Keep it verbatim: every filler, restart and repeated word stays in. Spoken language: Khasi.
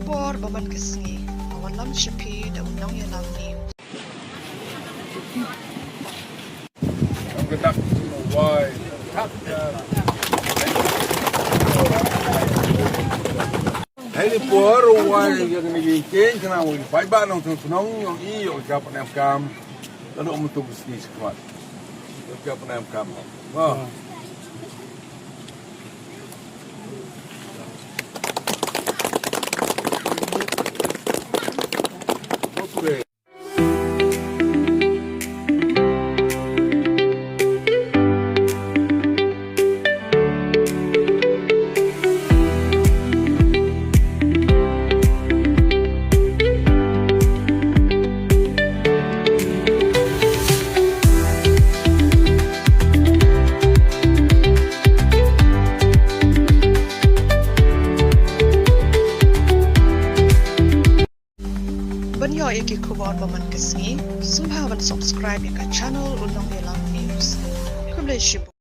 Por ba man ka sngi, ka wallam sha phi da u nongïalam news. Hei ni por u wai ïa kane ka ïing kieñ khnang ba u paidbah nongshong shnong u ïohi ïa ka jingpyndonkam. Lada ym tu ka sngi shakhmat ïa ka jingpyndonkam. Mo. Ban ïoh ïa ki khubor ba man ka sngi, sngewbha ban subscribe ïa ka channel U Nongïalam News. Khublei shibun.